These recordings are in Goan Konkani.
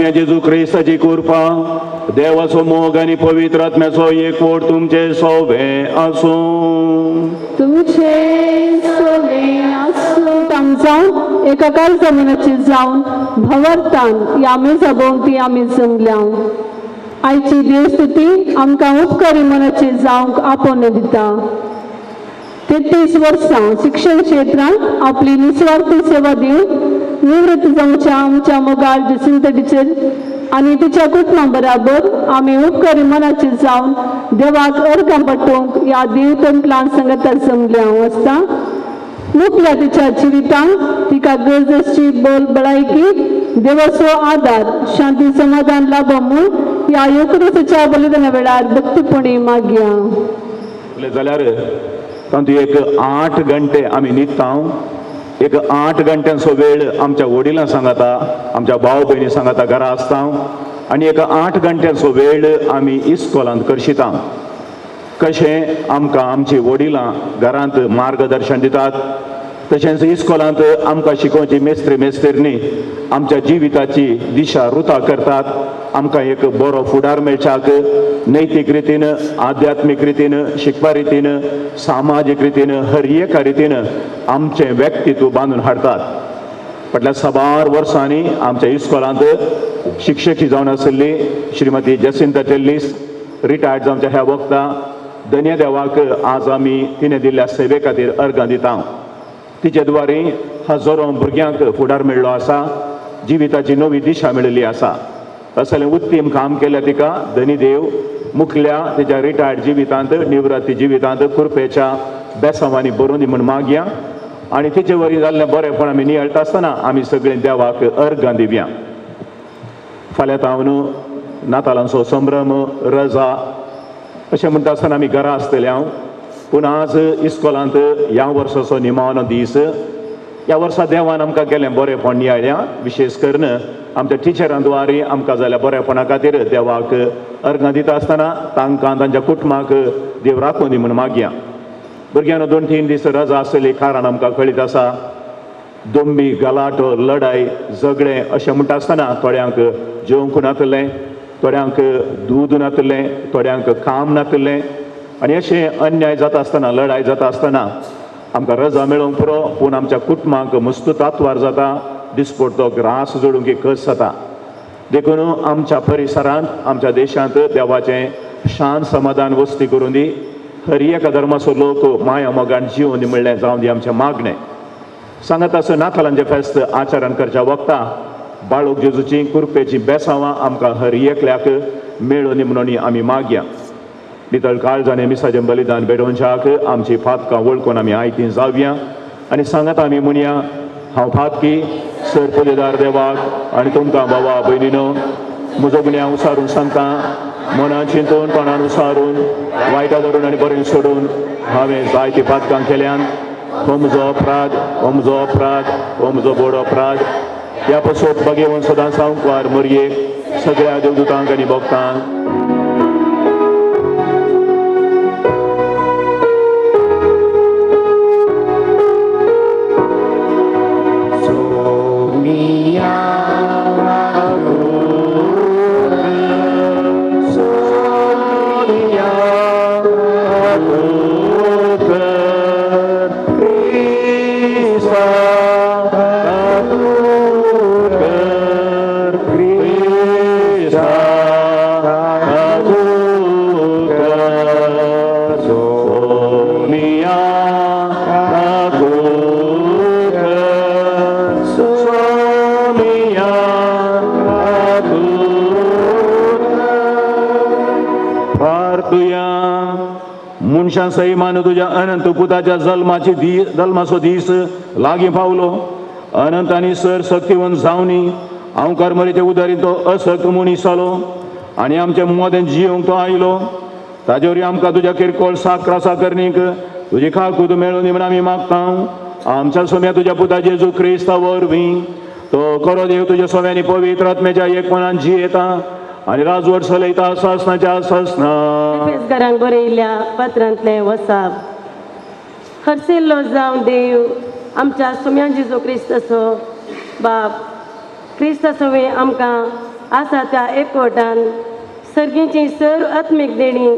सोम्या जेजू क्रिस्ताची कृपा, देवाचो मोग आनी पवित्र आत्म्याचो एकवट तुमचे सोबे आसूं. तुमचे सोवे आसूं. जावन एकाकार जमिनाची जावन भवरतान ह्या मेजा भोंवती आमी जमल्या. आयची देवस्तुती आमकां उपकारी मनाची जावंक आपोवणें दिता. 33 वर्सां शिक्षण क्षेत्रांत आपली निस्वार्थी सेवा दिवन निवृत्त जावच्या आमच्या मोगाळ जसिंत टिचर आनी तिच्या कुटुंबा बराबर आमी उपकारी मनाची जावन देवाक अर्गां पटोवंक ह्या देवतंतलान संगता जमल्या आसता. मुखल्या तिच्या जिवितांत तिका गरज आसची बोल बळायकी, देवाचो आदार, शांती समाधान लाभो म्हूण ह्या येवकरुसाच्या बलिदाना वेळार भक्तीपणी मागया. जाल्यार तातूंत एक 8 घंटे आमी न्हिदता. एक 8 घंट्यांचो वेळ आमच्या वडिलां सांगाता, आमच्या भाव भयणी सांगाता घरा आसता आनी एक 8 घंट्यांचो वेळ आमी इस्कोलांत करशिता. कशें आमकां आमची वडिलां घरांत मार्गदर्शन दितात, तशेंच इस्कोलांत आमकां शिकोवची मेस्त्री मेस्त्रीनी आमच्या जिविताची दिशा रुता करतात. आमकां एक बरो फुडार मेळच्याक नैतीक रितीन, आध्यात्मीक रितीन, शिकपा रितीन, सामाजीक रितीन, हर एका रितीन आमचें व्यक्तित्व बांदून हाडटात. फाटल्या साबार वर्सांनी आमच्या इस्कोलांत शिक्षकी जावन आशिल्ली श्रीमती जसिंता टेल्लीस रिटायर्ड जावच्या ह्या वखदा धन्य देवाक आज आमी तिणें दिल्ल्या सेवे खातीर अर्गां दिता. तिचे द्वारे हजारो भुरग्यांक फुडार मेळ्ळो आसा, जिविताची नवी दिशा मेळिल्ली आसा. असलें उत्तम काम केलें तिका धनी देव मुखल्या तिच्या रिटायर्ड जिवितांत, निवृत्ती जिवितांत कृपेच्या बेसांवांनी भरून दी म्हूण मागया आनी तिचे वरी जाल्लें बरेंपण आमी नियाळटा आसतना आमी सगळीं देवाक अर्गां दिवया. फाल्यां तावन नातालांचो संभ्रम, रजा अशें म्हणटा आसतना आमी घरा आसतले हांव, पूण आज इस्कोलांत ह्या वर्साचो निमाणो दीस. ह्या वर्सा देवान आमकां केलें बरेंपण नियाळ्या, विशेश करून आमच्या टिचरां द्वारे आमकां जाल्या बरेपणा खातीर देवाक अर्गां दिता आसतना तांकां तांच्या कुटुंबाक देव राखून दी म्हूण मागया. भुरग्यांनो, 2-3 दीस रजा आसतली कारण आमकां कळीत आसा. दोंबी, गलाटो, लडाय, झगडें अशें म्हणटा आसतना थोड्यांक जेवंक नातलें, थोड्यांक दूद नातलें, थोड्यांक काम नातलें आनी अशें अन्याय जाता आसतना, लडाय जाता आसतना आमकां रजा मेळोवंक पुरो, पूण आमच्या कुटुंबाक मस्त तात्वार जाता, दिसपडतो ग्रास जोडूंक कस जाता. देखून आमच्या परिसरांत, आमच्या देशांत देवाचें शांत समाधान वस्ती करून दी. हर एका धर्माचो लोक माया मोगान जिवन दी म्हणलें जावं दी आमचें मागणें. सांगत आसूं नातालांचें फेस्त आचरण करच्या वखता बाळूक जेजूची कुरपेची बेसांवां आमकां हर एकल्याक मेळून म्हणून आमी मागया. नितळ काळजाने मिसाचें बलिदान भेटोवच्याक आमची फातकां वळखून आमी आयतीं जावया आनी सांगत आमी म्हणया, हांव फातकी सर पुजेदार देवाक आनी तुमकां बाबा भयणीनो म्हजो गुन्यांव उसारून सांगता. मनान चिंतून, तोंडान उसारून, वायटा धरून आनी बरें सोडून हांवें जायतीं पातकां केल्यान. हो म्हजो अपराध, हो म्हजो अपराध, हो म्हजो बोड अपराध. ह्या पसत बगेवन सदां सावंकवार मरयेक, सगळ्या देवदूतांक आनी भक्तांक. मनशां सैमान तुज्या अनंत पुताच्या जल्माची दीस, जल्माचो दीस लागीं पावलो. अनंत आनी सर सक्तिवंत जावनी हांव करमरीचे उदारी तो असक्त मनीस जालो आनी आमच्या मोदें जियोंक तो आयलो. ताजे वरवीं आमकां तुज्या किरकोळ साक्रासा करणीक तुजी खाकूत मेळून म्हूण आमी मागता. आमच्या सोम्या तुज्या पुता जेजू क्रिस्ता वरवीं. तो खरो देव तुज्या सोम्यांनी पवित्र आत्म्याच्या एकपणान जियेता आनी राजवट चलयता सासनाच्या सासना. एफेसकारांक बरयल्ल्या पत्रांतलें वसाप. खर्सिल्लो जावं देव आमच्या सोम्या जेजू क्रिस्ताचो बाप, क्रिस्ता सवें आमकां आसा त्या एकवटान सर्गीची सर्व आत्मीक देणी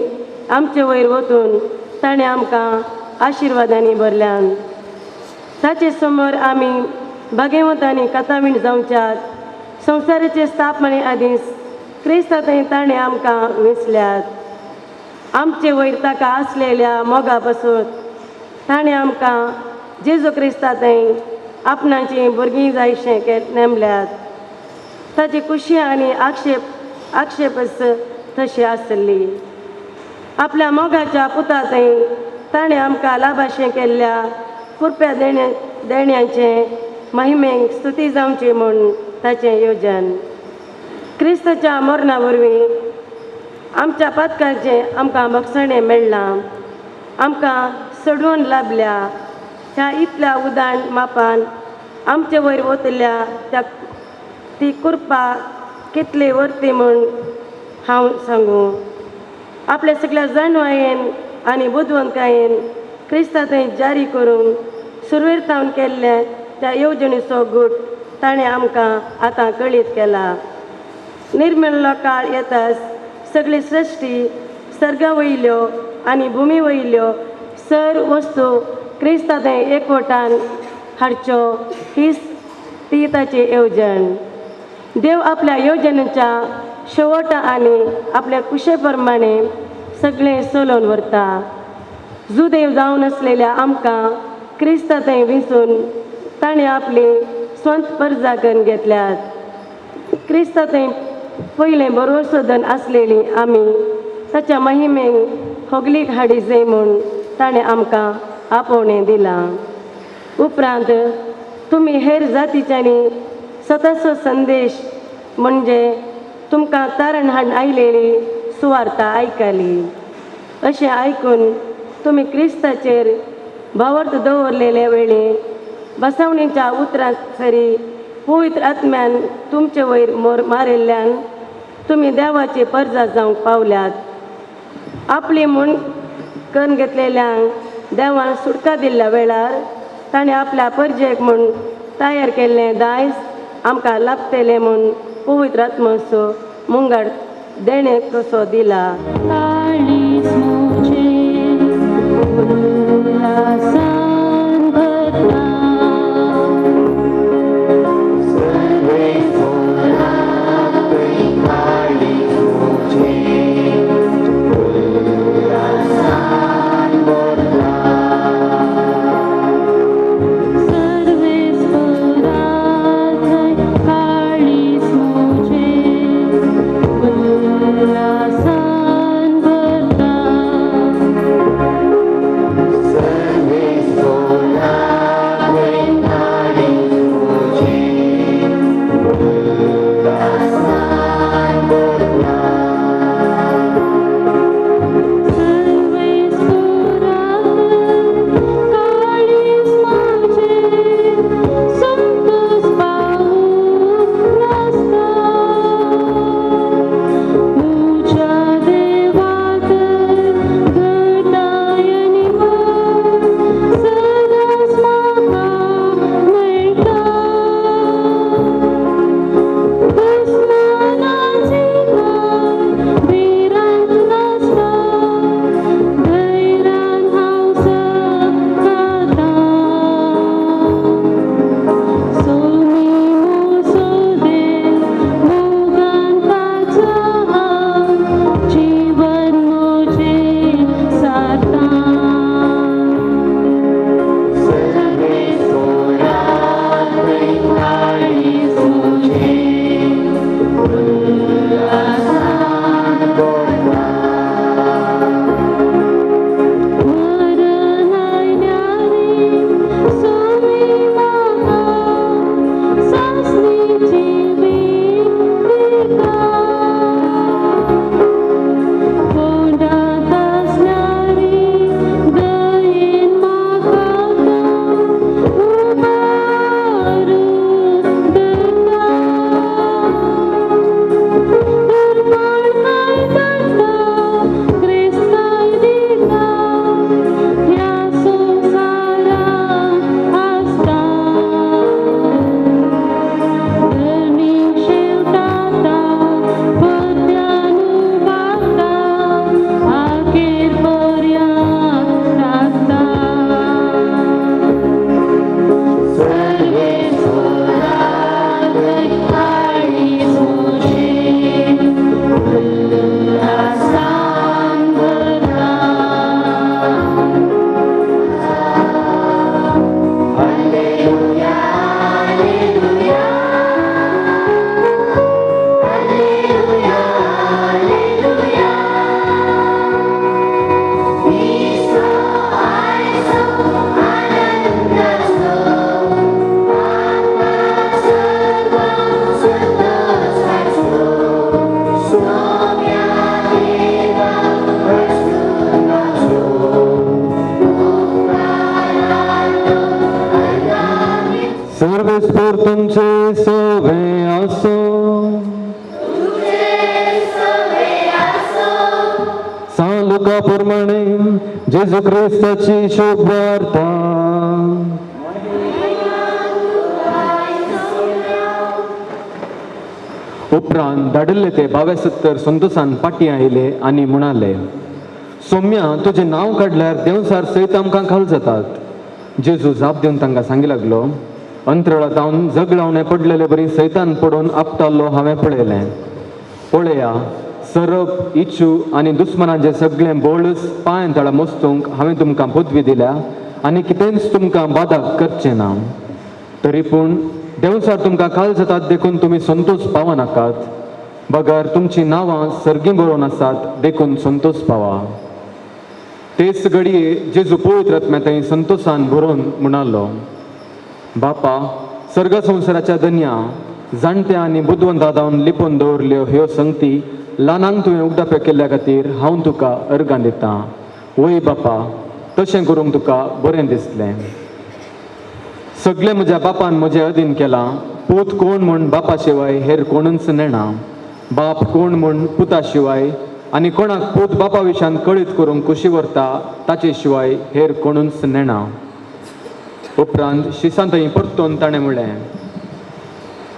आमचे वयर वतून ताणें आमकां आशिर्वादांनी भरल्यान. ताचे समोर आमी भागेवंत आनी कथावीण जावच्यात. संवसाराचे स्थापने आदींच क्रिस्ता थंय ताणें आमकां वेंचल्यात. आमचे वयर ताका आसलेल्या मोगा पासून ताणें आमकां जेजू क्रिस्ता थंय आपणाचीं भुरगीं जायशें नेमल्यात. ताची खुशी आनी आक्षेपच तशी आसली. आपल्या मोगाच्या पुता थंय ताणें आमकां लाभाशें केल्ल्या कृपया देण्याचें महिमेक स्तुती जावची म्हूण ताचें योजन. क्रिस्ताच्या मरणा वरवीं आमच्या पातकांचें आमकां बक्षणें मेळ्ळां, आमकां सोडवून लाभल्या. ह्या इतल्या उदाण मापान आमचे वयर वतल्या त्या ती कृपा कितली वरती म्हूण हांव सांगूं. आपल्या सगळ्या जाणवायेन आनी बुदवंतकायेन क्रिस्ता थंय जारी करून सुरवेर थावन केल्ले त्या येवजणेचो गूट ताणें आमकां आतां कळीत केला. निर्मिल्लो काळ येताच सगळी सृश्टी सर्गा वयल्यो आनी भुमी वयल्यो सर वस्तू क्रिस्ता थंय एकवटान हाडच्यो हीच ती ताची येवजण. देव आपल्या येवजणेच्या शेवटा आनी आपल्या कुशे प्रमाणे सगळें चलोवन व्हरता. जुदेव जावन आसलेल्या आमकां क्रिस्ता थंय विंचून ताणें आपली स्वंत परजा करून घेतल्यात. क्रिस्ता थंय पयलें बरोसोदन आसलेली आमी ताच्या महिमेक होगलीक हाडी जाय म्हूण ताणें आमकां आपोवणें दिलां. उपरांत तुमी हेर जातीच्यांनी सतसो संदेश म्हणजे तुमकां तारण हाडून आयलेली सुवार्ता आयकली. अशें आयकून तुमी क्रिस्ताचेर भावार्थ दवरलेले वेळी बसवणेच्या उतरां सरी पवित्र आत्म्यान तुमचे वयर मोर मारिल्ल्यान तुमी देवाची परजा जावंक पावल्यात. आपली म्हूण करून घेतलेल्यांक देवान सुटका दिल्ल्या वेळार ताणें आपल्या परजेक म्हूण तयार केल्लें दायज आमकां लाभतलें म्हूण पवित्र आत्मसो मुंगाड देणें कसो दिला. Serve. आसूं. सान लुका प्रमाणे जेजू क्रिस्ताची शुभवार्ता. उपरांत धाडिल्ले ते 72 संतोसान पाटी आयले आनी म्हणाले, सोम्या, तुजें नांव काडल्यार देंवसार सयत आमकां खाल जातात. जेजू जाप दिवन तांकां सांगी लागलो, अंतराळा जावन जगलावणें पडलेले बरी सैतान पडून आपटालो हांवें पळयलें. पळया, सरप, इच्छू आनी दुस्मनांचें सगळें बळच पांय तळा मोस्तूंक हांवें तुमकां पदवी दिल्या आनी कितेंच तुमकां बादा करचें ना. तरी पूण देंवसार तुमकां खाल जातात देखून तुमी संतोष पावनाकात, बगर तुमचीं नांवां सर्गीं बरोवन आसात देखून संतोष पावा. तेच घडये जेजू पवित्र आत्म्या थंय संतोषान भरोवन म्हणालो, बापा, सर्ग संवसाराच्या धन्या जाणट्या आनी बुदवंता जावन लिपोवन दवरल्यो ह्यो संगती ल्हानांक तुवें उगडाप्यो केल्ल्या खातीर हांव तुका अर्गां दितां. वय बापा, तशें करूंक तुका बरें दिसलें. सगळें म्हज्या बापान म्हजें अधीन केलां. पूत कोण म्हूण बापा शिवाय हेर कोणूच नेणा, बाप कोण म्हूण पुता शिवाय आनी कोणाक पूत बापा विशान कळीत करूंक खुशी व्हरता ताचे शिवाय हेर कोणूच नेणा. उपरांत शिसान थंय परतून ताणें म्हणलें,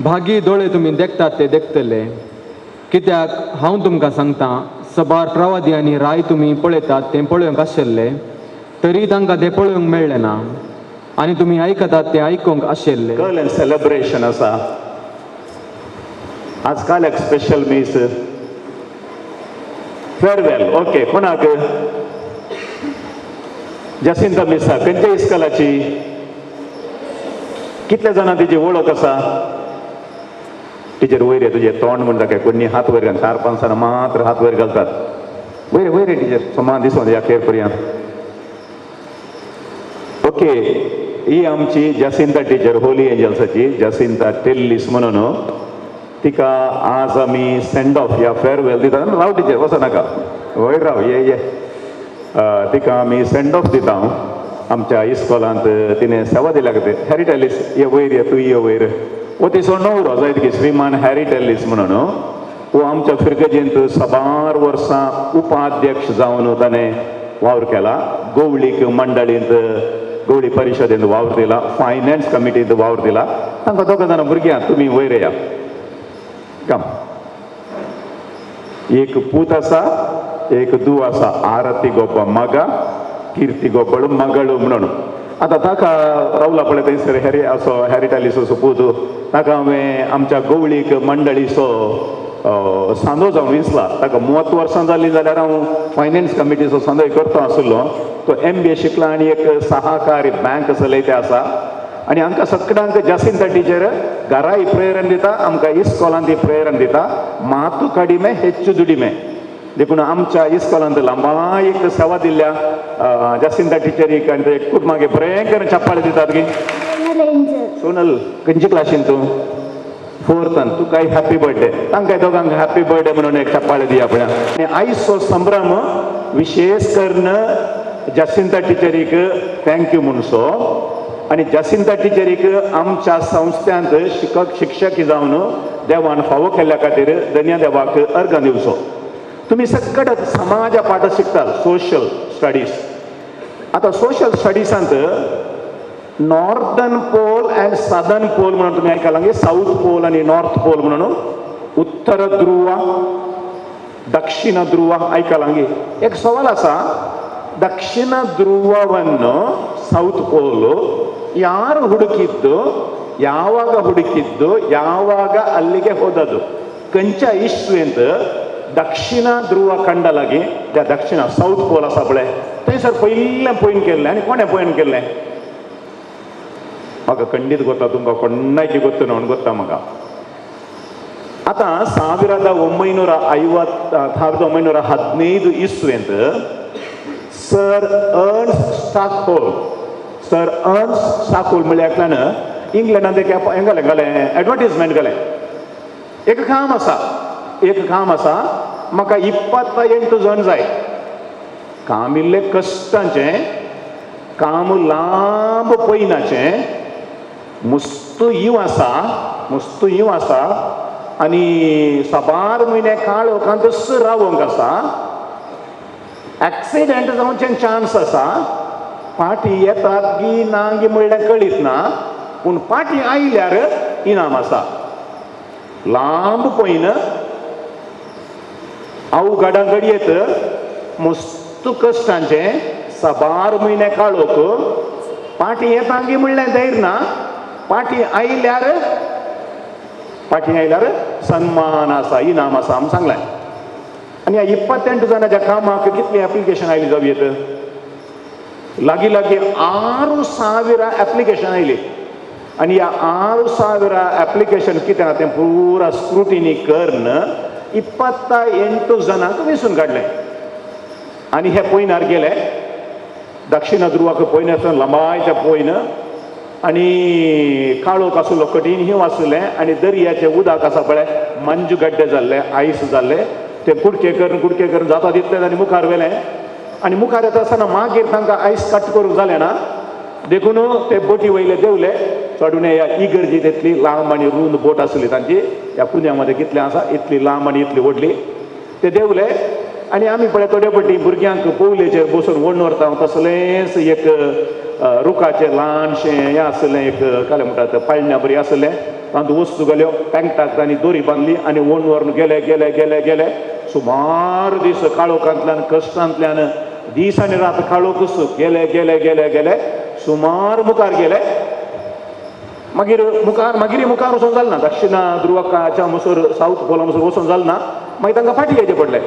भागी दोळे तुमी देखतात ते देखतले, कित्याक हांव तुमकां सांगतां, सबार प्रवादी आनी राय तुमी पळयतात तें पळोवंक आशिल्ले तरी तांकां तें पळोवंक मेळ्ळें ना, आनी तुमी आयकतात तें आयकूंक आशिल्ले. गर्ल सेलिब्रेशन आसा आज काल एक स्पेशल मीस फेअरवेल. ओके, कोणाक? जसिंता मिसा. खंयच्या इस्कॉलाची? कितले जाणां तिची वळख आसा? टिचर वयर तुजें तोंड म्हणटा काय कोणी हात वयर घाल, 4-5 जाणां मात्र हात वयर घालतात. वयर वयर टिचर समान दिसोन ह्या खेर पर्यंत. ओके, ही आमची जसिंता टिचर, होली एंजल्साची जसिंता टेल्लीस म्हणून. तिका आज आमी सेंड ऑफ या फेअरवेल दिता. राव टिचर, वचो नाका, वयर राव, ये ये. तिका आमी सेंड ऑफ दिता. आमच्या इस्कॉलांत तिणें सेवा दिल्या खातीर. हॅरी टेलीस, ये वयर ये, तूं ये वयर. वो तिचो न्हवरो जायत की श्रीमान हॅरी टेलीस म्हणून. वो आमच्या फिरगजेंत साबार वर्सां उपाध्यक्ष जावन ताणें वावर केला. गोवळीक मंडळींत, गवळी परिशदेंत वावर दिला, फायनान्स कमिटींत वावर दिला. तांकां दोगां जाणां भुरग्यां तुमी वयर या. कम एक पूत आसा, एक दू आसा, आरती गोप्पा मगा, कीर्ती गोपळ मगळ म्हणून. आतां ताका रावला पळय थंयसर हॅरी असो हॅरी टालीसो पूत, ताका हांवें आमच्या गवळीक मंडळीचो सांदो जावन विंचला. ताका 30 वर्सां जालीं जाल्यार हांव फायनान्स कमिटीचो सांदोय करता आशिल्लो. तो MBA शिकला आनी एक सहकारी बँक चलयते आसा. आनी आमकां सगळ्यांक जासिंता टिचर घराय प्रेरण दिता, आमकां इस्कॉलांत प्रेरण दिता. मातू कडिमे ಹೆಚ್ಚು ದುಡಿಮೆ देखून आमच्या इस्कॉलांत लांबा एक सेवा दिल्ल्या जासिंता टिचरीक आनी ते कुटुंबाक बरें करून चप्पाळे दितात की. सोनल, खंयचे क्लासीन तूं? फोर्थान. तुकाय हॅपी बर्थडे. तांकां दोगांक हॅपी बर्थडे म्हणून एक चप्पाळे दिया पळया. आनी आयचो संभ्रम विशेष करून जासिंता टिचरीक thank you म्हणसो. आनी जासिंता टिचरीक आमच्या संस्थ्यांत शिक्षक जावन देवान फावो केल्ल्या खातीर धन्य देवाक अर्गां दिवचो. तुमी सगळे समाजा पाठ शिकतात, सोशल स्टडीज. आतां सोशल स्टडीजांत northern pole and southern pole म्हणून तुमी आयकलां गे? साऊथ पोल आनी नॉर्थ पोल म्हणून, उत्तर ध्रुव, दक्षिण ध्रुव आयकलां गे? एक सवाल आसा, ದಕ್ಷಿಣ ಧ್ರುವವನ್ನು, ಸೌತ್ ಪೋಲ್, ಯಾರು ಹುಡುಕಿದ್ದು, ಯಾವಾಗ ಹುಡುಕಿದ್ದು, ಯಾವಾಗ ಅಲ್ಲಿಗೆ ಹೋದದ್ದು? ಕಂಚ ಇಸ್ವಿಂत दक्षिण ध्रुव कंडलागी, त्या दक्षिण साऊथ पोल आसा पळय, थंयसर पयलें पॉयंट केल्लें आनी कोणें पॉयंट केल्लें? म्हाका खंडीत गोत्ता, तुमकां कोणायची गोत्त ना म्हणून गोत्ता म्हाका. आतां 1950, 1915 इस्वेंत sir Ernst Stockhole, sir Ernst Stockhole म्हणल्यार एकल्यान इंग्लंडांत एक हें घालें घालें एडवर्टीजमेंट घालें, एक काम आसा, एक काम आसा, म्हाका 28 जण जाय. काम इल्लें कश्टांचें, काम लांब पयनाचें, मुस्त इव आसा, मस्त हींव आसा आनी साबार म्हयने काळोखांतच रावंक आसा, एक्सिडेंट जावचे चान्स आसा, पाटी येतात गी ना गी म्हणल्यार कळीत ना, पूण पाटी आयल्यार इनाम आसा. लांब पयन अवघडां घडयेत मस्त कश्टांचें साबार म्हयने काळोख, पाटी येता गी म्हणल्यार धैर्य ना, पाटी आयल्यार पाटी आयल्यार सन्मान आसा, इनाम आसा आमी सांगलें. आनी ह्या 28 जाणाच्या कामाक कितली एप्लिकेशन आयली जावं येत, लागीं लागीं 6,000 एप्लिकेशन आयली. आनी ह्या 6,000 एप्लिकेशन कितें आहा तें पुरा स्क्रुटिनी करून 28 जाणांक वेंचून काडलें. आनी हे पयनार गेले दक्षिण ध्रुवाक, पयन लांबायच्या पयन, आनी काळोख आसलो, कठीण हींव आसलें, आनी दर्याचें उदक आसा पळय मंजू गड्डे जाल्ले, आयस जाल्ले, ते कुडके करून कुडके करून जाता तितलें आनी मुखार व्हेलें. आनी मुखार येता आसतना मागीर तांकां आयस कट करूंक जालें ना, देखून ते बोटी वयले देंवले चडून. ह्या इगर्जेंत इतली लांब आनी रूंद बोट आसली तांची, ह्या कुन्या मदें कितलें आसा इतली लांब आनी इतली व्हडली, ते देंवले. आनी आमी पळय थोडे पटी भुरग्यांक पोवलेचेर बसून ओडून व्हरता तसलेंच एक रुखाचें ल्हानशें हें आसलें, एक कालें म्हणटात पाळण्या बरी आसलें, तातूंत वस्तू घाल्यो, पेंकटाक तांणी दोरी बांदली आनी ओडून व्हरून गेले गेले गेले गेले. सुमार दीस काळोखांतल्यान कश्टांतल्यान दीस आनी रात काळोखूच गेले गेले गेले गेले, सुमार मुखार गेले. मागीर मुखार मागीर मुखार वचोन जालें ना, दक्षिणा ध्रुवाच्या मुसर सावथ पोला मुसर वचोन जालें ना, मागीर तांकां फाटी येवचें पडलें.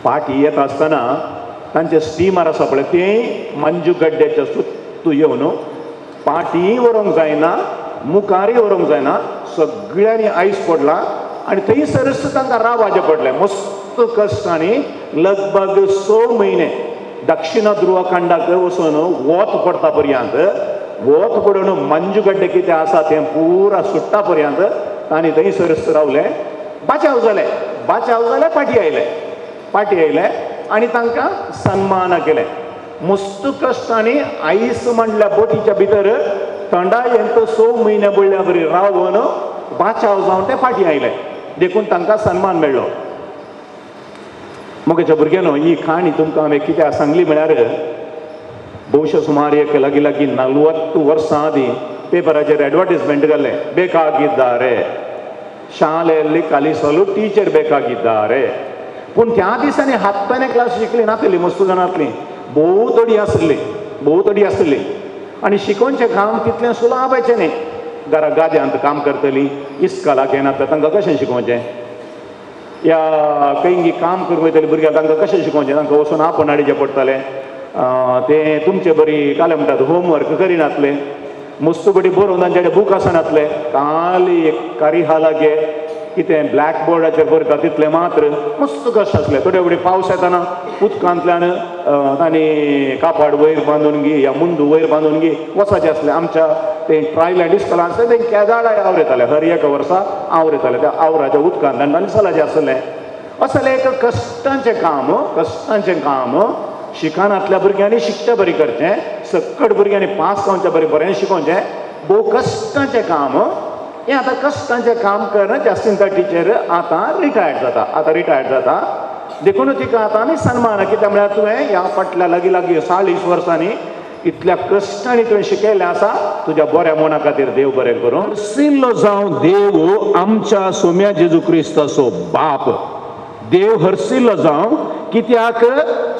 फाटी येता आसतना तांचे स्टिमर आसा पळय तें मंजू गड्ड्याच्या सुत्तू येवन पाटी व्हरूंक जायना, मुखारय व्हरूंक जायना, सगळ्यांनी आयस पडला आनी थंयसरच तांकां रावचें पडलें. मस्त कश्टांनी लगभग 6 म्हयने दक्षिण ध्रुव खंडाक वचून वत पडटा पर्यंत, वत पडून मंजू गड्डे कितें आसा तें पुरा सुट्टा पर्यंत तांणी थंयसरच रावलें. बाचाव जालें, बाचाव जालें, पाटी आयले, पाटी आयले आनी तांकां सन्मान केलें. मस्त कश्टांनी आयस म्हणल्या बोटीच्या भितर थंडायेंत 6 म्हयने पडल्या बरी रावन बाचाव जावन ते फाटी आयले, देखून तांकां सन्मान मेळ्ळो. मोगाच्या भुरग्यांनो, ही काणी तुमकां हांवें कित्याक सांगली म्हळ्यार भोवशा सुमार एक लागीं लागीं 40 वर्सां आदीं पेपराचेर एडवर्टीजमेंट घालें, ಬೇಕಾಗಿದ್ದಾರೆ ಶಾಲೆಯಲ್ಲಿ ಕಲಿಸಲು ಟೀಚರ್ ಬೇಕಾಗಿದ್ದಾರೆ. पूण त्या दिसांनी हाताने क्लास शिकली नासली, मस्तू जाणांतली भोव थोडी आसली, भोव थोडी आसली. आनी शिकोवचें काम तितलें सुलाभाचें न्ही. घरा गाद्यांत काम करतली, इस्कलाक येनात तांकां कशें शिकोवचें, या खंय काम करूंक वयतली भुरग्यांक तांकां कशें शिकोवचें, तांकां वचून आपोवन हाडचें पडटलें. तें तुमचे बरी कालें म्हणटात होमवर्क करिनासले, मस्त बडी बरोवन तांचे कडेन बूक आसनासले, खाली एक कारिहा लागे कितें ब्लॅक बोर्डाचेर बरयता तितलें मात्र. मस्त कश्ट आसले. थोडे फुडें पावस येताना उदकांतल्यान तांणी कापाड वयर बांदून गी या मुंडू वयर बांदून गी वचपाचें आसलें. आमच्या ते ट्रायलँड इस्कॉलान आसलें तें केदाळाय our येतालें, हर एका वर्सा our येतालें, त्या आवराच्या उदकांतल्यान तांणी चलाचें आसलें. असलें एक कश्टांचें काम, कश्टांचें काम. शिकनातल्या भुरग्यांनी शिकचे बरी करचें, सक्कड भुरग्यांनी पास जावचे बरें बरें शिकोवचें, भोव कश्टांचें काम हें. आतां कश्टांचें काम करून जासिंता टिचर आतां रिटायर्ड जाता, आतां रिटायर्ड जाता, देखून तिका आतां आमी सन्मान. कित्याक म्हळ्यार तुवें ह्या फाटल्या लागीं लागीं 40 वर्सांनी इतल्या कश्टांनी तुवें शिकयल्लें आसा, तुज्या बऱ्या मना खातीर देव बरें करूं. हर्सिल्लो जावं देव आमच्या सोम्या जेजू क्रिस्ताचो बाप, देव हर्सिल्लो जावं, कित्याक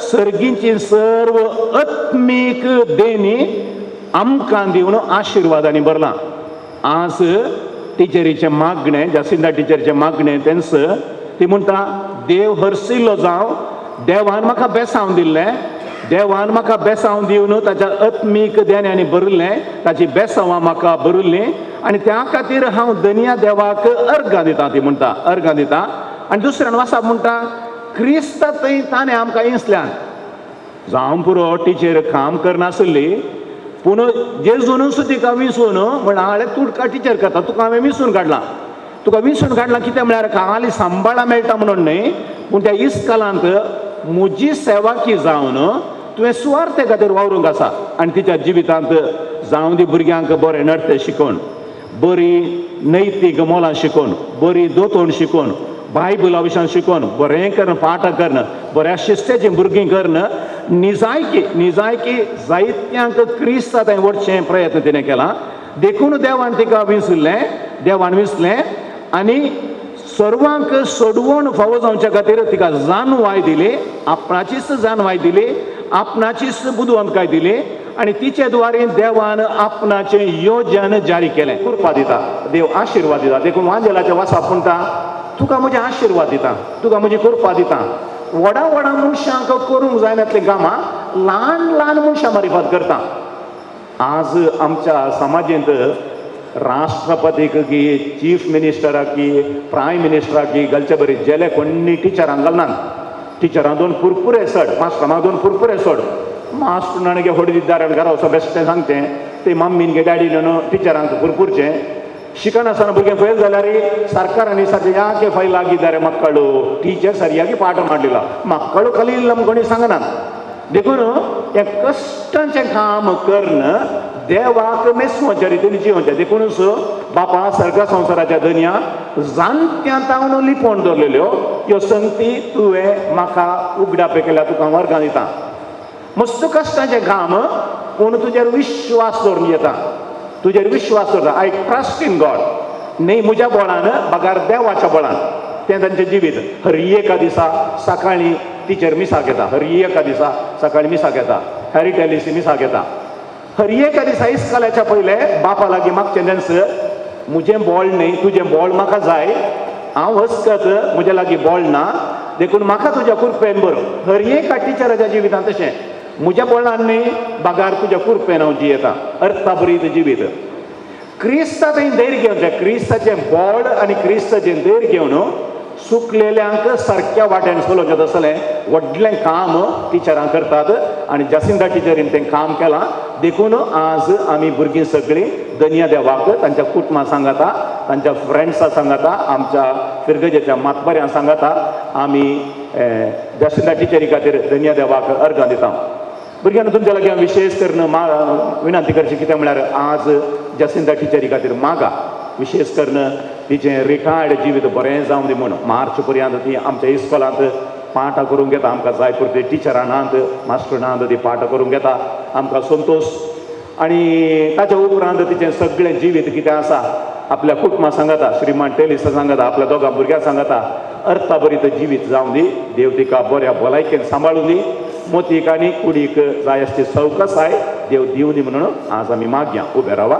सर्गीची सर्व आत्मीक देणी आमकां दिवन आशिर्वादांनी भरलां. आज टिचरीचें मागणें, जासिंदा टिचरीचें मागणें तेंच, ती म्हणटा देव हर्सिल्लो जावं, देवान म्हाका बेसांव दिल्लें, देवान म्हाका बेसांव दिवन ताच्या आत्मीक देण्यांनी भरिल्लें, ताची बेसांवां म्हाका भरिल्लीं आनी त्या खातीर हांव दनिया देवाक अर्गां दिता, ती म्हणटा अर्गां दिता. आनी दुसऱ्यान वासाप म्हणटा क्रिस्ता थंय ताणें आमकां इंसल्यान जावं पुरो. टिचर काम करनासली पूण जेजूनच तिका विसून म्हणलें तूं टिचर करता, तुका हांवें विसून काडलां, तुका विसून काडलां. कितें म्हळ्यार खाली सांबाळा मेळटा म्हणून न्हय, पूण त्या इस्कलांत म्हजी सेवाकी जावन तुवें सुवार्थे खातीर वावरूंक आसा. आनी तिच्या जिवितांत जावं दी भुरग्यांक बरें नडतें शिकोवन, बरी नैतीक मोलां शिकोवन, बरी दोतोण शिकोवन, बायबला विशयान शिकोवन, बरें करून पाठां करून, बऱ्या शिस्तेचीं भुरगीं करून निजायकी निजायकी जायत्यांक क्रिस्ता थंय व्हरचें प्रयत्न तिणें केला. देखून देवान तिका विसरलें, देवान विसलें आनी सर्वांक सोडवण फावो जावच्या खातीर तिका जानवाय दिली, आपणाचीच जानवाय दिली, आपणाचीच बुदवंतकाय दिली आनी तिचे द्वारे देवान आपणाचें योजन जारी केलें. कृपा दिता देव, आशिर्वाद दिता. देखून वांजेलाचे वासाप म्हणटा, तुका म्हजे आशिर्वाद दिता, तुका म्हजी कृपा दिता. व्हडा व्हडा मनशांक करूंक जायनातलीं कामां ल्हान ल्हान मनशां मारिफात करता. आज आमच्या समाजेंत राष्ट्रपतीक की, चीफ मिनिस्टराक की, प्रायम मिनिस्टराक की घालचे बरी जेले कोणी टिचरांक घालनात. ಟಿಚರ್ ಅದೊಂದು ಪುರ್ಪುರೆ ಸಡ್ मास्टर ಅದೊಂದು ಪುರ್ಪುರೆ सोड मास्टर ನನಗೆ ಹೊಡೆದಿದ್ದಾರೆ घरा वचो बेश्टें सांगचें ते मम्मीन डॅडीन टिचरांक पुरपुरचें. ಶಿಕನಾಸನ ಭುರ್ಗೆ ಫೇಲ್ जाल्यार ಸರ್ಕಾರ ಯಾಕೆ ಫೈಲ್ ಆಗಿದ್ದಾರೆ ಮಕ್ಕಳು, ಟೀಚರ್ ಸರಿಯಾಗಿ ಪಾಠ ಮಾಡಲಿಲ್ಲ, ಮಕ್ಕಳು ಕಲಿಯಿಲ್ಲ कोणी सांगना. देखून हें कश्टांचें काम करून देवाक मेसवच्या रितीन जिवचें. देखूनच बापा सर्ग संवसाराच्या दनया जाणट्यां तावन लिपोवन दवरलेल्यो ह्यो संगती तुवें म्हाका उगडापे केल्या, तुका वर्गां दिता. मस्त कश्टांचें काम, पूण तुजेर विश्वास दवरून येता, तुजेर विश्वास दवरता. I trust in God, न्ही म्हज्या बळान बगार देवाच्या बळान. तें तांचें जिवीत. हर एका दिसा सकाळीं टिचर मिसाक येता, हर एका दिसा सकाळीं मिसाक येता, हॅरी टेलिसी मिसाक येता. हर एका दिसा इस्कॉलाच्या पयलें बापा लागीं मागचें तेंच, म्हजें बॉल न्ही तुजें बॉल म्हाका जाय, हांव हसकत म्हज्या लागीं बॉल ना, देखून म्हाका तुज्या कुरपेन बरो. हर एका टिचराच्या जिवितांत तशें, म्हज्या बळान न्ही बागार तुज्या कुरपेन हांव जियेता. अर्थाभरीत जिवीत. क्रिस्ताचें धैर्य घेवचें, क्रिस्ताचें बॉल आनी क्रिस्ताचें धैर्य घेवन सुकलेल्यांक सारक्या वाट्यान चलोवचें तसलें व्हडलें काम टिचरां करतात आनी जासिंदा टिचरीन तें काम केलां. देखून आज आमी भुरगीं सगळीं दनया देवाक तांच्या कुटुंबा सांगाता, तांच्या फ्रेंड्सां सांगाता, आमच्या फिरगजेच्या मातबऱ्यां सांगाता आमी जासिंदा टिचरी खातीर दनया देवाक अर्गां दिता. भुरग्यांनो, तुमच्या लागीं हांव विशेष करून विनंती करची, कितें म्हळ्यार आज जासिंदा टिचरी खातीर मागा, विशेष करून तिचें रिटायर्ड जिवीत बरें जावं दी म्हूण. मार्च पर्यंत ती आमच्या इस्कोलांत पाठां करूंक घेता. आमकां जाय पुरती टिचरां नात, मास्टर नात, ती पाठां करूंक घेता, आमकां संतोश. आनी ताच्या उपरांत तिचें सगळें जिवीत कितें आसा आपल्या कुटुंबा सांगाता, श्रीमान टेलिसा सांगाता, आपल्या दोगां भुरग्यां सांगाता अर्थाभरीत जिवीत जावं दी. देव तिका बऱ्या भलायकेन सांबाळूं दी, मोतीक आनी कुडीक जाय आसची सवकसाय देव दिवं दी म्हणून आज आमी मागया. उबे रावा,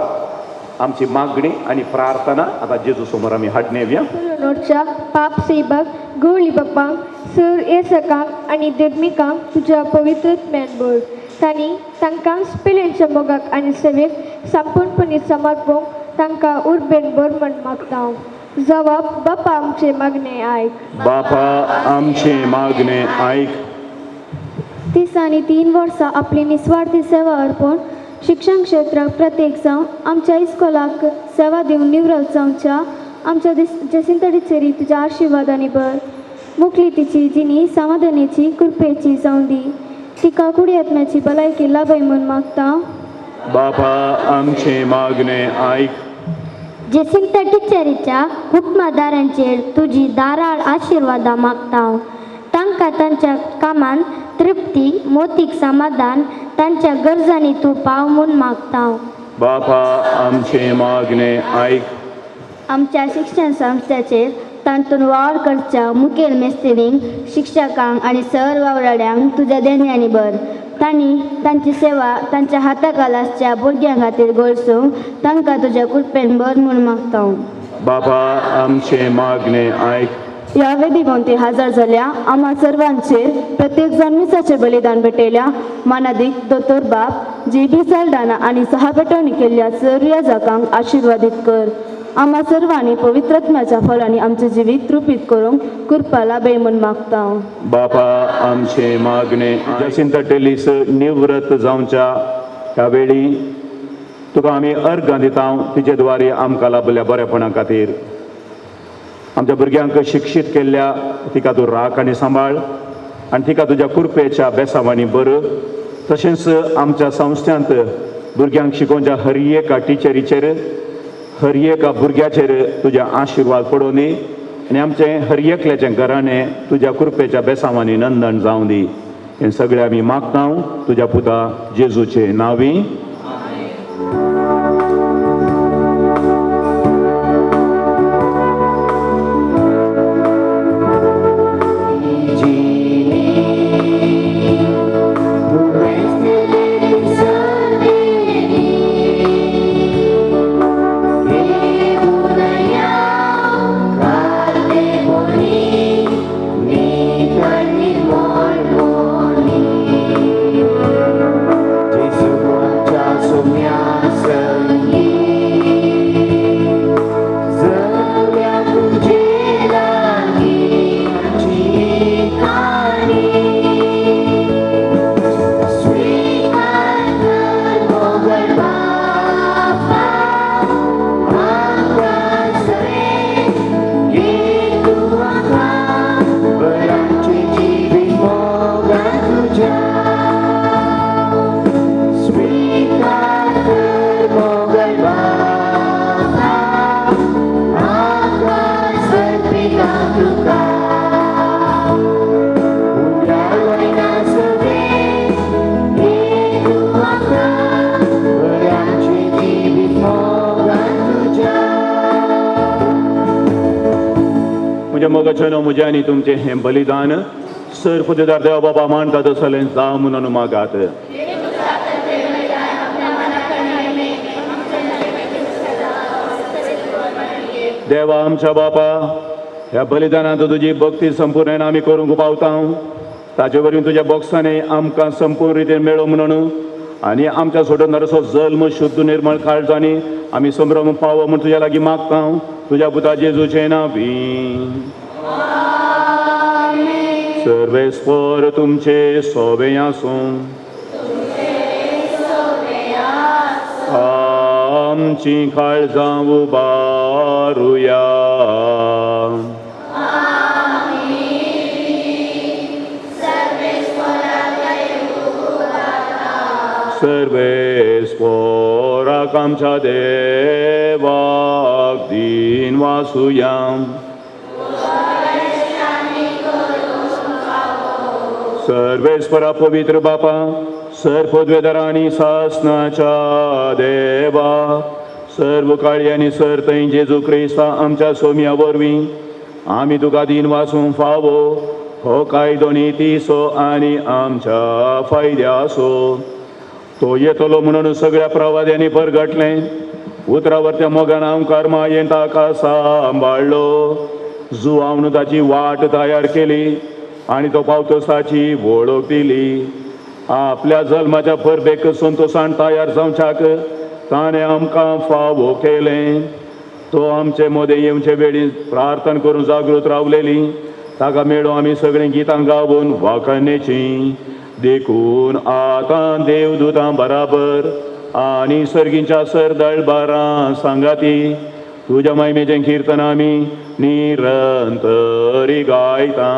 आमची मागणी आनी प्रार्थना आतां जेजू समोर आमी हाडणे येवया. नोटच्या पाप सेबाक गोळी बापांक सर येसकांक आनी धर्मिकांक तुज्या पवित्र भर तांणी तांकां स्पेलेंच्या मोगाक आनी सेवेक संपूर्णपणी समर्पूंक तांकां उर्बेन भर म्हण मागता. जवाब बापा आमचे मागणे आयक. बापा आमचे मागणे आयक. 30 आनी 3 वर्सां आपली निस्वार्थी सेवा अर्पण शिक्षण क्षेत्राक प्रत्येक जावन आमच्या इस्कोलाक सेवा दिवन निवृत्त जावच्या आमच्या जसिंता टिचरी तुज्या आशिर्वादांनी भर. मुखली तिची जिणी समाधानेची कृपेची जावं दी. तिका कुडी आत्म्याची भलायकी लाभय म्हूण मागता. बापा आमचे मागणे आयक. जेसिंता टिचरीच्या कुटुंबादारांचेर तुजी दाराळ आशिर्वादां मागता. तांकां तांच्या कामान तृप्ती, मोतीक समाधान, तांच्या गरजांनी तूं पाव म्हूण मागता. बापा आमचे मागणे आयक. आमच्या शिक्षण संस्थेचेर तातूंत वावर करच्या मुखेल मेस्त्रींक, शिक्षकांक आनी सर वावराड्यांक तुज्या देण्यांनी भर. तांणी तांची सेवा तांच्या हाताखाल आसच्या भुरग्यां खातीर गळसूंक तांकां तुज्या कृपेन भर म्हूण मागता. बापा आमचे मागणे आयक. ह्या वेदी भोंवती हजर जाल्या आम्हा सर्वांचेर प्रत्येक जाण मिसाचें बलिदान भेटयल्या मानादीक दोतोर बाब जी बी साल्डाना आनी सहापेटवणी केल्ल्या सर्व जाकांक आशिर्वादीत कर. आम्हा सर्वांनी पवित्रत्माच्या फळांनी आमचें जिवीत तृपीत करूंक कृपा लाभय म्हूण मागता. बापा आमचे मागणे. जसिंता टेलीस निवृत्त जावच्या ह्या वेळी तुका आमी अर्गां दिता, तिचे द्वारे आमकां लाभल्या बरेपणा खातीर. आमच्या भुरग्यांक शिक्षीत केल्ल्या तिका तूं राख आनी सांबाळ आनी तिका तुज्या कृपेच्या बेसावांनी बर. तशेंच आमच्या संस्थांत भुरग्यांक शिकोवच्या हर एका टिचरीचेर, हर एका भुरग्याचेर तुज्या आशिर्वाद पडूं दी आनी आमचें हर एकल्याचें घराणें तुज्या कृपेच्या बेसांवांनी नंदन जावं दी. हें सगळें आमी मागता तुज्या पुता जेजूचे नांवी. म्हज्या मोगाचें म्हजें आनी तुमचें हें बलिदान सर पुदेदार देवा बाबा मानता तसलें जावं म्हणून मागात. देवा आमच्या बापा, ह्या बलिदानांत तुजी भक्ती संपूर्ण आमी करूंक पावता, ताचे वरवीं तुज्या बोक्सांनी आमकां संपूर्ण रितीन मेळो म्हणून आनी आमच्या सोडून जल्म शुद्ध निर्मळ काळजांनी आमी संभ्रम पावो म्हूण तुज्या लागीं मागता, तुज्या पुता जेजूचें नांवी. सर्वेस्पर तुमचे सोबे आसूं. आमची काळजां उबारुया. सर्वेस्पराक आमच्या देवाक दीन वासुया. सर्वेस्परा पवित्र बापा, सर पदवेदारा आनी सासनाच्या देवा, सर्व काळी आनी सर थंय जेजू क्रिस्ता आमच्या सोम्या वरवीं आमी तुका दीन वासूंक फावो हो कायदो नितीचो आनी आमच्या फायद्याचो. तो येतलो म्हणून सगळ्या प्रवाद्यांनी परगटलें, उतरावरत्या मोगान आमकार मायेन ताका सांबाळ्ळो, जुवावन ताची वाट तयार केली आनी तो पावतोच ताची वळख दिली. आपल्या जल्माच्या परबेक संतोशान तयार जावच्याक ताणें आमकां फावो केलें. तो आमचे मदें येवचे वेळी प्रार्थना करून जागृत रावलेली, ताका मेळो आमी सगळीं गितां गावून वाखाणेचीं. देखून आतां देवदूतां बराबर आनी सर्गींच्या सरदळबारां सांगाती तुज्या महिमेचें किर्तन आमी निरंतरी गायता.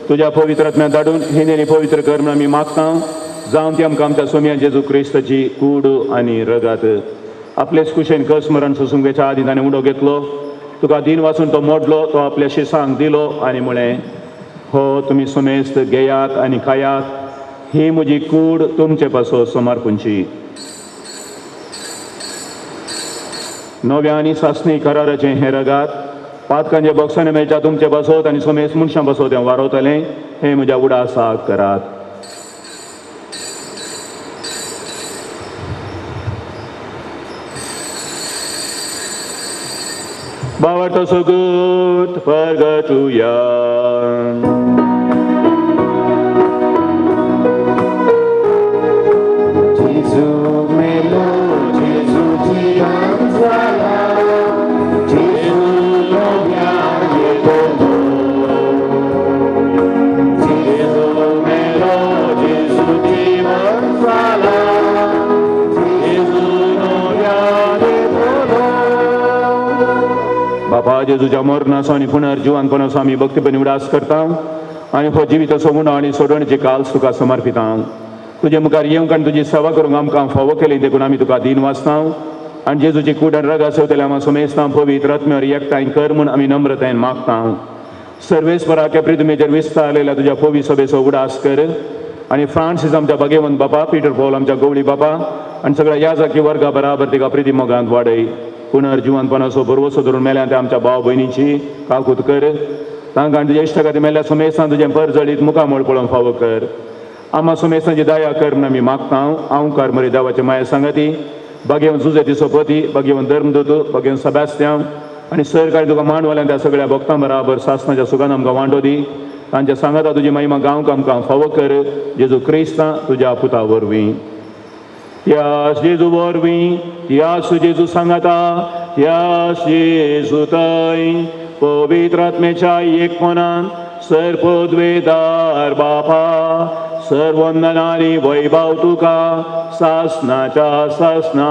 तुज्या पवित्र आत्म्याक धाडून ही नेणी पवित्र कर म्हणून आमी मागता, जावं ती आमकां आमच्या सोम्या जेजू क्रिस्ताची कूड आनी रगात. आपलेच कुशेन कस मरण सोसूंक वेच्या आदी ताणें उडो घेतलो, तुका दीन वाचून तो मोडलो, तो आपल्या शिसांक दिलो आनी म्हळें, हो तुमी सुमेस्त घेयात आनी खायात, ही म्हजी कूड तुमचे पासो समर्पणची. नव्या आनी सासणी कराराचें हें रगात पातकांचे बॉक्सांनी मेळटा तुमचे बसोत आनी सोमेस मनशां बसोत हें वारवतलें, हें म्हज्या उडासाक करात. भावार्थ सगूत परगटुया. जेजू मेलो, जेजू जिवन जाला, जेजू नव्यान येतलो. जेजू मेलो, जेजू जिवन जाला, जेजू नव्यान येतलो. बापा जेजूच्या मरणाचो आनी पुनर्जिवनपणाचो आमी भक्तीपणी उडास करता आनी हो जिविताचो उणो आनी सोडवणेची काल्स तुका समर्पिता. तुजे मुखार येवंक आनी तुजी सेवा करूंक आमकां फावो केली देखून आमी तुका दीन वाचता आनी जेजूची कूड आनी रगा सेवतले आमा समेस्तां पवित्र आत्म्यार एकठांय कर म्हूण आमी नम्रतायेन मागता. सर्वेस्परा केप्रितुमेचेर विस्तारलेल्या तुज्या पवी सभेचो उडास कर आनी फ्रांसीस आमच्या भागेवंत बापा, पीटर पॉल आमच्या गवळी बापा आनी सगळ्या याजाकी वर्गा बराबर तिका प्रिती मोगांत वाडय. पुनर्जिवनपणाचो भरवसो धरून मेल्या त्या आमच्या भाव भयणीची काकूत कर. तांकां आनी तुज्या इश्टा खातीर मेल्ल्या समेस्तां तुजें परजळीत मुखामळ पळोवंक फावो कर. आमा सुमेसांची दया कर म्हूण आमी मागता. हांव मरे देवाचे माया सांगाती बागेवन जुजेती सोपती, बागेवन धर्मदूत, बागेवन सेबास्त्यांव आनी सरकारी तुका मांडवाल्यान त्या सगळ्या भक्तां बराबर सासणाच्या सुखान आमकां वांटो दी. तांच्या सांगाता तुजी महिमा गांवक आमकां फावो कर. जेजू क्रिस्ता तुज्या पुता वरवीं. त्यास जेजू वरवीं, त्यास जेजू सांगाता, त्यास जेजू थंय पवित्र आत्म्याच्या एकपणान सर्पद्वेदार बापा सर्वंदनानी वैभव तुका सासनाच्या सासना.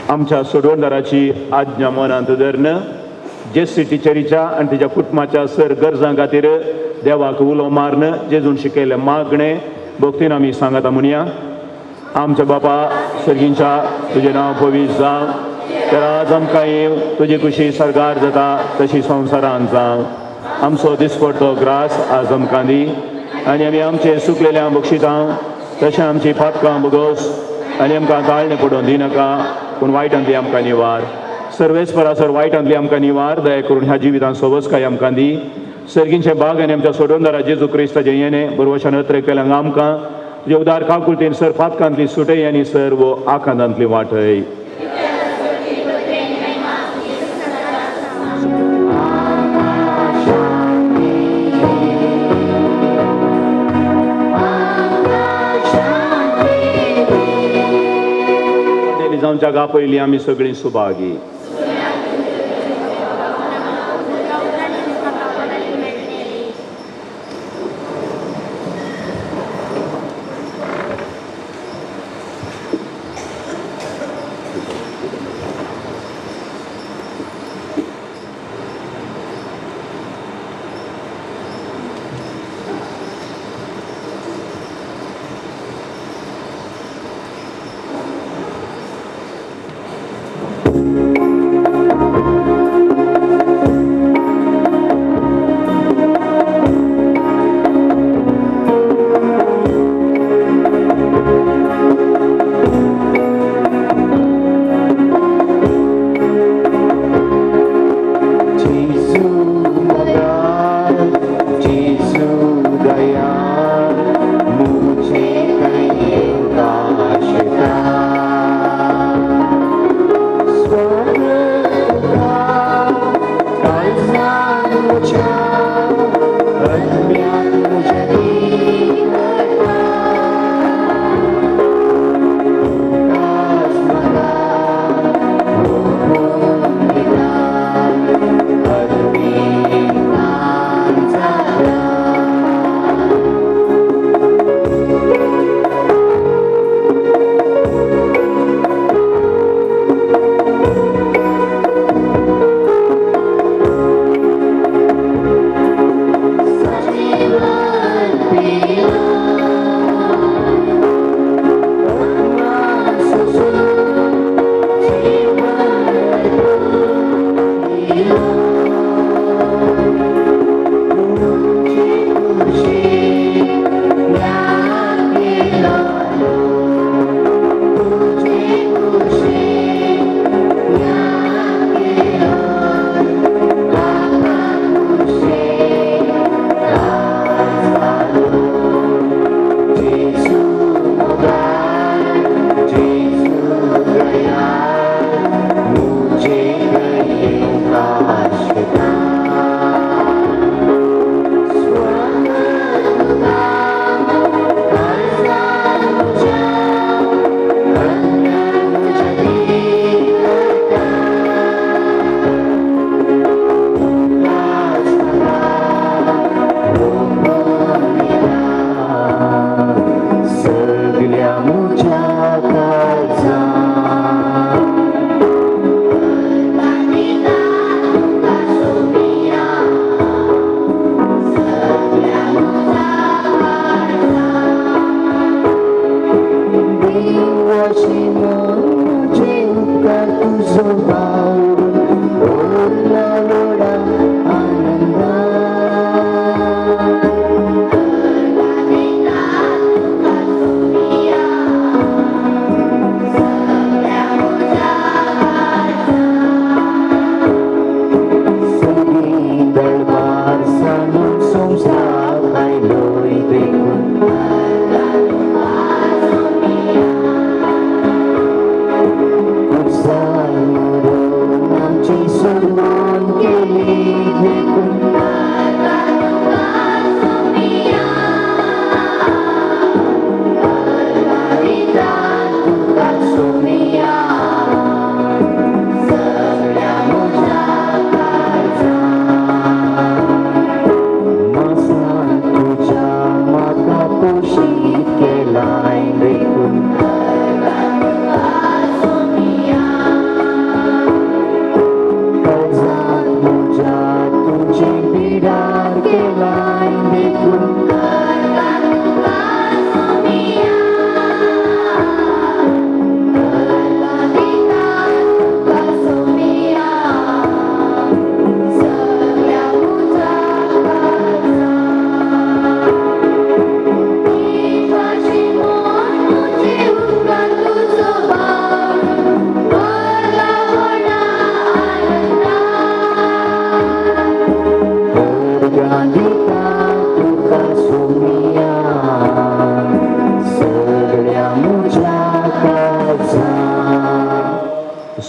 आमच्या सोडवणदाराची आज्ञा मनांत धरून जेसी टिचरीच्या आनी तिच्या कुटुंबाच्या सर गरजां खातीर देवाक उलो मारन जेजून शिकयल्लें मागणें भक्तीन आमी सांगता म्हणया. आमच्या बापा सर्गींच्या, तुजें नांव पवित्र जावं, तर आज आमकां येवं, तुजी खुशी सरकार जाता तशी संवसारान जावं. आमचो दिसपडतो ग्रास आज आमकां दी आनी आमी आमचे सुकलेल्या बक्षितां तशें आमची पातकां भोगोस आनी आमकां ताळणें पडोवन दिनाका, पूण वायटांतली आमकां निवार. सर्वेस्परा सर वायटांतली आमकां निवार. दया करून ह्या जिवितांत सोबसकाय आमकां दी. सर्गींचे बाग आनी आमच्या सोडवणदारा जेजू क्रिस्ताचें येणें बरवशान अत्रेक केल्यां आमकां तुजे उदार काकुळतीन सर पातकांतली सुटय आनी सर्व आकांतांतली वाटय. जावच्या गा पयलीं आमी सगळीं सुभागी.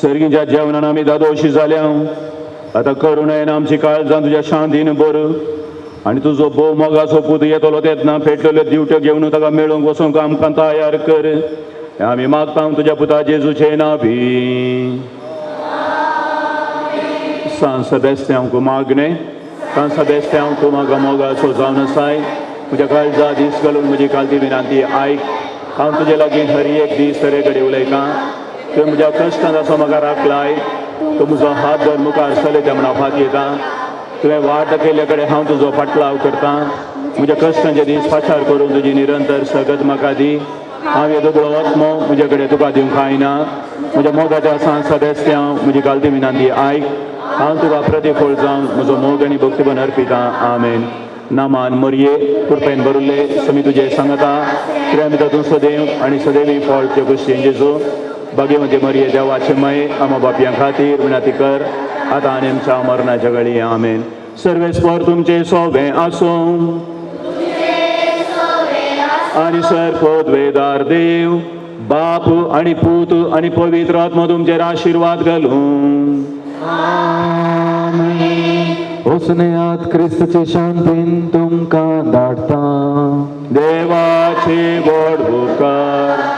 सर्गीच्या जेवणान आमी दादोशी जाल्या. आतां करुणेन आमची काळजां तुज्या शांतीन भर आनी तुजो भोव मोगाचो पूत येतलो तेन्ना पेटलेल्यो दिवट्यो घेवन ताका मेळूंक वचूंक आमकां तयार कर. आमी मागता तुज्या पुता जेजूचे नांवी. सान सेबेस्त्यांव मागणे, सान सेबेस्त्यांव तूं म्हाका मोगाचो जावन आसाय. म्हज्या काळजा दीस घालून म्हजी कालती विनांती आयक. हांव तुजे लागीं हर एक दीस तरे कडेन उलयतां. तुवें म्हज्या कश्टांत असो म्हाका राखलाय. तूं म्हजो हात धर मुखार चलयता म्हूण हांव फात येता. तुवें वाट दाखयल्ल्या कडेन हांव तुजो फाटलाव करतां. म्हज्या कश्टांचे दीस पाशार करून तुजी निरंतर सगत म्हाका दी. हांव हे दुबळो आत्मो म्हजे कडेन तुका दिवंक कांय ना. म्हज्या मोगाच्या सान सेबेस्त्यांव म्हजी कालती विनांती आयक. हांव तुका प्रतिफळ जावन म्हजो मोग आनी भक्तीपण अर्पिता. आमेन. नामान मरये, कृपेन भरुल्ले, समी तुजे सांगता. तुवें भितर तूं सदैव आनी सदैवी फळ ते गोश्टीन जेजू. भाग्यवंती मरये, देवाचे मय, आमा बापयां खातीर विनंती कर आतां आनी आमच्या मरणाच्या घडी. आमेन. सर्वेस्पर तुमचे सोबे आसूं आनी सर पदवेदार देव बाप आनी पूत आनी पवित्र आत्मो तुमचेर आशिर्वाद घालूं. वचुनयात क्रिस्तचे शांतीन तुमकां धाडटा. देवाचे व्हड उपकार.